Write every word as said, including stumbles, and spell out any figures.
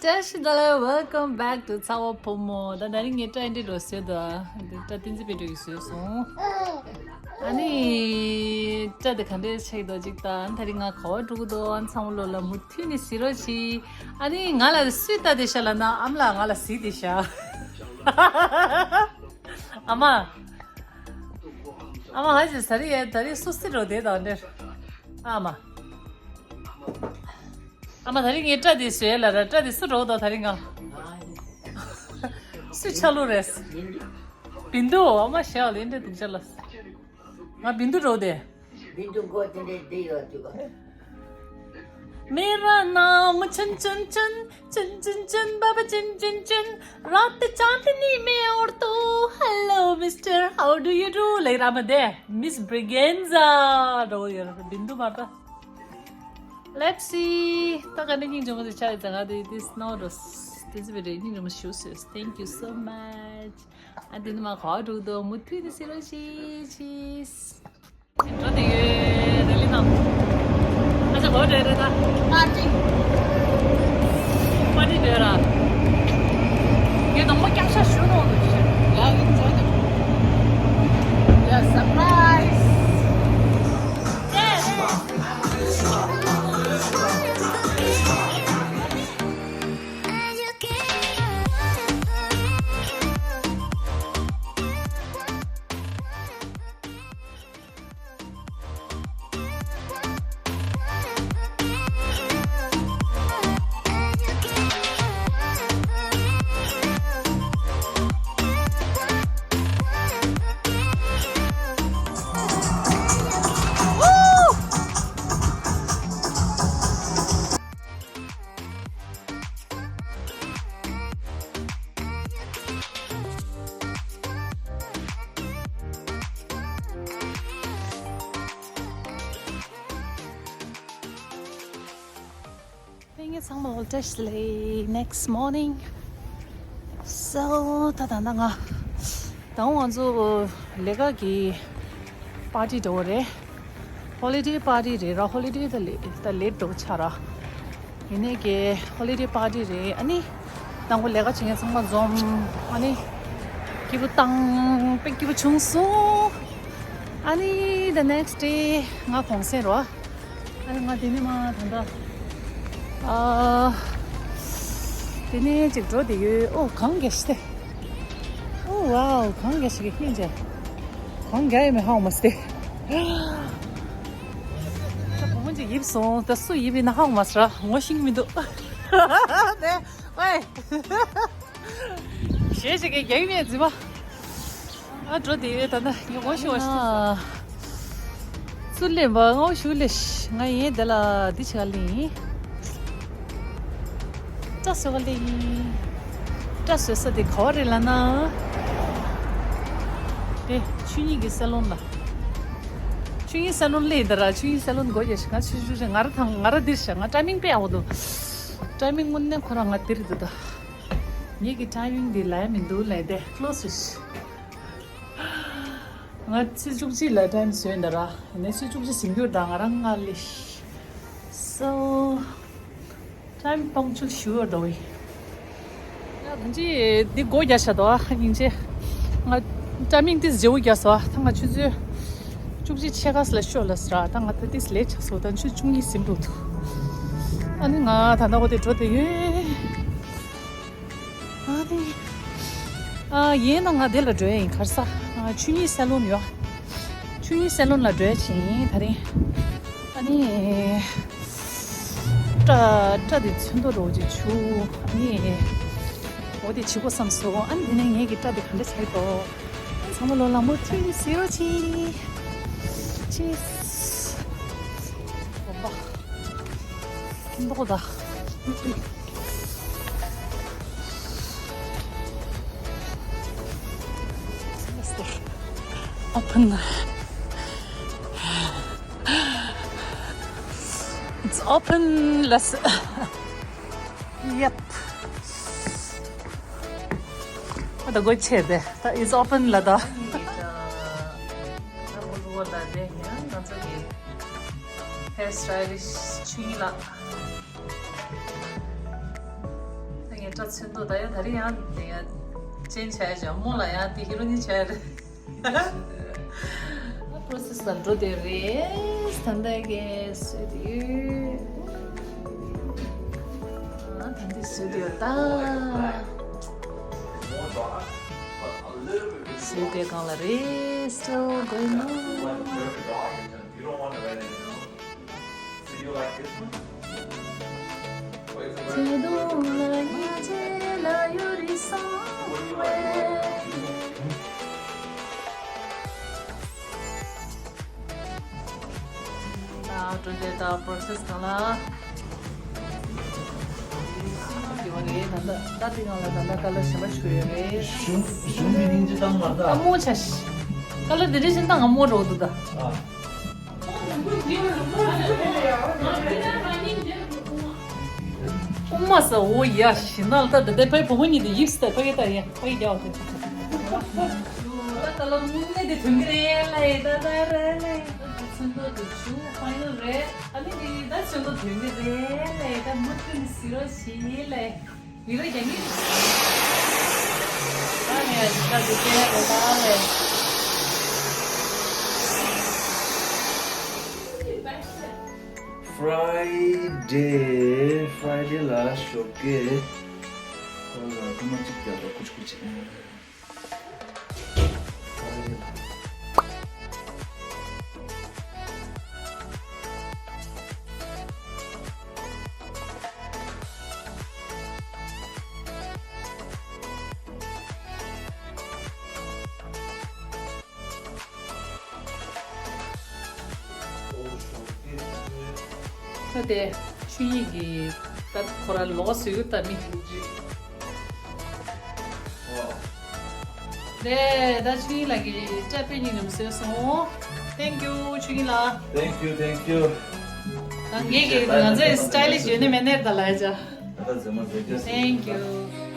བཀྲ་ཤིས་བདེ་ལེགས། Welcome back to ཚ་བོ་ཕོ་མོ། ད་ད་རིང་ངས་སྐྲ་འདི་འདྲ་བཟོས་འདུག་འདི་སྐྲ་བསྟན་འཛིན་དཔལ་སྒྲོན་གྱིས་བཟོས་སོང་། ཨ་ནི་སྐྲ་འདི་ག་འདྲས་ཆགས་འདུག་ཅིག་ལྟ། ཨ་ནི་ད་རིང་ང་ག་པར་འགྲོ་གི་འདུག་ཨ་ནི་ཚང་མ་ལོ་ལ་མུ་མཐུད་ནས་གཟིགས་རོགས་གྱིས། ཨ་ནི་ང་ལ་སུས་ལྟ་བསྡད་ཤག་ལབ་ན་ཨ་མ་ལགས་ང་ལ་གཟིགས་བསྡད་ཤག་ཨ་མ། ཨ་མ་ཧ་ཅང་ཟ་རི་ཡ་ད་རིང་སུ་སི་རོ་དེ་དང་འདྲ། ཨ་མ། ཨ་མ་ད་རིང་ངས་སྐྲ་དེ་བཟོས་ལ་ར། སྐྲ་དེ་སུ་རོ་དང་ད་རིང་ང་། སུས་ཆ་ལུ་རེད། བིན་དུ། ཨ་མ་ཞའོ་ལེན་འདྲ་འདུག་ཅག་ལ། ང་བིན་དུ་རོ་དེ། བིན་དུ་མགོ་དེ་འདྲ་བསྡད་ཡོད་དུས་ག་མེ་ར་ན་མ་ཆུན་ཆུན་ཆུན། ཆུན་ཆུན་ཆུན། བ་བ་ཆུན་ཆུན་ཆུན། ར་ཏི་ཅང་ཏི་ནི་མེ་འོར་ཏོ། Hello, mister. How do you do? ལེགས་ར་མ་དེ། Miss Braganza. རོ་ཡོད་ར་བིན་དུ་མ་ད། Let's see. ད་ག་ནས་སྙིང་རྗེ་མོ་དེ་ཆགས་ཡོད་ཙང་ང་དེ་དེ་སྣང་རོ། དེ་ཚོ་བའི་རེ་སྙིང་རྗེ་མོ་ཞུ་སོས། Thank you so much. ཨ་དེ་ནི་མ་ག་འགྲོ་འདུག་མུ་མཐུད་ནས་གཟིགས་རོགས་གྱིས། Cheers. འགྲོ་དེ་ཡོད་རེ་ལི་ནང་། ཨ་ཅག་གོ་འདྲ་རེད་ད། པར་ཊི། པར་ཊི་འདྲ་ར། ངས་ནང་མ་ཀྱང་ཤ་ཞུ་ནོ་འདུག་ཤ། ཡ་ཡིན་འགྲོ་དེ། ཡ་surprise. ངས་ཚང་མ་ལ་བཀྲ་ཤིས་བདེ་ལེགས། Next morning. So ད་ད་ད་ང་ད་ང་ཚོ་ལས་ཀ་གི་པར་ཊི་འགྲོ་བ་རེད། ཧོ་ལི་ཌེ་པར་ཊི་རེད་ར། ཧོ་ལི་ཌེ་ད་ལེ་ད་ལེཊ་འགྲོ་ཆགས་ར། ཡིན་ནའི་གི་ཧོ་ལི་ཌེ་པར་ཊི་རེད། ཨ་ནི་དང་པོ་ལས་ཀ་བྱེད་མཁན་ཚང་མ་འཛོམས། ཨ་ནི་སྐྱིད་པོ་བཏང་། དཔེ་སྐྱིད་པོ་བྱུང་སོང་། ཨ་ནི་the next day ང་གུང་སེང་རོ། ཨ་ནི་ང་དེ་ནས་མ་ད་ལྟ་ཨ་དེ་ནས་ཅིག་འགྲོ་བསྡད་ཡོད། ཨོ་གངས་རྒྱག་ཤི་སྟེ། ཨོ་ཝའོ་གངས་རྒྱག་ཤི་གི་ཧིན་ཅེ། གངས་རྒྱག་ཡོད་མེད་ཧ་གོ་མ་སྟེ། ད་བུ་མོ་ཅིག་ཡིབ་སོང་། ད་སུ་ཡིབ་ཡིན་ན་ཧ་གོ་མ་སོང་ར། ངོ་ཤེས་ཀྱི་མི་འདུག་ནས། ཨོའི། གཞས་ཅིག་གི་རྒྱག་མེད་རྫི་མ། ཨ་འགྲོ་དེ་ཡོད་ད་ན་ངས་ངོ་ཤེས་པ་ཞིག་ཐུག་སོང་། ཚུར་ལེན་པ་ངོ་ཤུ་ལེ་ཤི། ང་ཡིན་དེ་ལ་འདི་ཆ་ལེན་ཡིན། སྐྲ་བཟོ་ག་ལེན་ཡིན། སྐྲ་བཟོ་ས་དེ་ག་བ་རེད་ལབ་ན། དེ་ཆོས་ཉིད་ཀྱི་སེ་ལོན་ལ། ཆོས་ཉིད་སེ་ལོན་ལེན་ད་ར། ཆོས་ཉིད་སེ་ལོན་སྒོ་རྒྱག་ཤི། ང་ཆུ་ཆུ་ཆུ་ང་ར་ཐང་ང་ར་འདིར་ཤ། ང་ཊའི་མིང་དཔེ་ཡག་པོ་འདུག་ཊའི་མིང་དངོས་གནས་ཁོ་རང་ང་འདིར་འདུག་ད། ངེད་ཀྱི་ཊའི་མིང་འདི་ལ་ཡ་མི་འདུག་ལབ་དེ་ཀློ་སུ་ཤི། ང་ཚེས་བཅུ་གཅིག་ལ་ཊའིམ་བཟོས་འདི་ར། ཡིན་ནའི་ཚེས་བཅུ་གཅིག་ཟིན་རྒྱུ་ད་ང་རང་ང་ལེ་ཤི། སོ། ཊའིམ་པང་ཅུལ་ཞུ་འགྲོ་བའི། ཡ་ད་ཅི་འདི་སྒོ་རྒྱག་བྱ་དོ་ཨ་སྙིང་རྗེ། ང་ཊའི་མིང་ཏིས་བརྗེ་བོ་རྒྱག་སོ་ཨ། ད་ང་ཆུ་ཚོད་བཅུ་གཅིག་ཕྱེད་ཀ་ལ་ཤོག་ལ་ཟེར་ཨ། ད་ང་ད་ཏིས་ལེ་ཆགས་སོ། ད་ཆུ་བཅུ་གཉིས་ཟིན་འགྲོ་ཐུ། ཨ་ནི་ང་ད་ད་འོ་དེ་འགྲོ་དེ་ཡོད། ཨ་ནི། ཨ་ཡིན་ན་ང་དེ་ལ་འགྲོ་ཡ་ཡིན་གར་ས། ཨ་ཆོས་ཉིད་སེ་ལོན་ཡོད། ཆོས་ཉིད་སེ་ལོན་ལ་འགྲོ་ཡ་ཅིག་ཡིན་ད་རིང་། ཨ་ནི། སྐྲ་སྐྲ་དེ་ཚོན་མདོག་འདྲ་བོ་ཅིག་བྱུག་ཨ་ནི། འོ་དེ་བྱེད་དགོས་བསམ་སོང་། ཨ་ནི་དེ་ནས་ངེད་ཀྱི་སྐྲ་དེ་ག་འདྲ་བྱས་དོ། ཚང་མ་ལོ་ལ་མུ་མཐུད་ཟེར་རོ་ཆི། ཆི། འོ་པ། མདོག་ད། Open. It's open. Let's. Yep. ད་སྒོ་ཕྱེ་སྟེ་ད་it's open་ལ་ད། ད་ང་ཚོ་གི་hair stylist ཆོས་ཉིད་ལགས། སྐྲ་ཚོན་མདོག་ད་ཡང་ད་རེས་ཡང་དེ་ཡང་ཅན་ཆ་ཡ་ཅང་རྨོ་ལ་ཡང་དེ་ཧི་རོ་ནི་ཆ་ཡ་རེད། པོ་རོ་སེ་སི་ལ་འགྲོ་དེ་རེད། ད་ལྟ་གི་སུ་དེ་ཡོད། ཨ་ད་འདི་སུ་དེ་ཡོད་ད། སུ་དེ་གང་ལ་རེད། Still going on. ད་འགྲོ་དེ་ད་པོ་རོ་སེ་སི་གང་ལ། དེ་བ་རེད། ད་ལྟ་ད་དེ་གང་ལ་ད་ལྟ་ཀ་ལར་གཞན་པ་ཞུ་ཡོད་རེད། གཞུང་གཞུང་གི་སྙིང་རྗེ་བཏང་མ་ད། ཨ་མོ་ཆ་ཤི། ཀ་ལར་དེ་འདྲ་ཞིག་བཏང་ང་མོ་འགྲོ་འདུག་ད། ཨ། དབུ་མ་ས་འོ་ཡ་ཞི་ན་ལ་ད་ད་ད་ཕའི་བུ་མོ་གཉིས་དེ་ཡིབ་སི་ད་ཕ་གི་ད་ཡ་ཕ་གི་རྒྱ་བ་དེ། ད་ད་ལ་དངོས་གནས་དེ་དོན་གི་རེད་ལ་ཡི་ད་ད་རེད་ལ་ཡི་ད་ད་ཚོན་མདོག་དེ་ཆུ་ཕ་ཡི་རེད། ཨ་ནི་དེ་ད་ཚོན་མདོག་དོན་གི་རེད་ལ་ཡི་ད་མུ་མཐུད་ནས་ཟི་རོ་ཞི་ལ་ཡི། ཡིན་ར་རྒྱ་མི། ད་ངས་ད་དེ་བལྟས་རེད་ད་ལས། Friday Friday ལ་ཞོགས་ཀས་ཁོ་ལ་ཁོ་མ་གཅིག་རྒྱབ་པ་ཀུ་ཅི་ཀུ་ཅི། ད་དེ་ཆོས་ཉིད་ཀྱི་ད་ཁོ་ར་ལོག་སུ་ཡོད་ད་མི། དེ་ད་ཆོས་ཉིད་ལགས་ཀྱི་སྐྲ་དཔེ་ཉིན་ནམ་བཟོས་སོང་། Thank you ཆོས་ཉིད་ལགས། Thank you, thank you. ད་ངེད་ཀྱི་ང་ཚོའི་སི་ཊའི་ལི་ཤི་ཡོད་ནི་མེད་ནས་ད་ལ་ཡ་ཅག་ད་ད་ཟེར་མ་ཟེར་ཀྱང་། Thank you.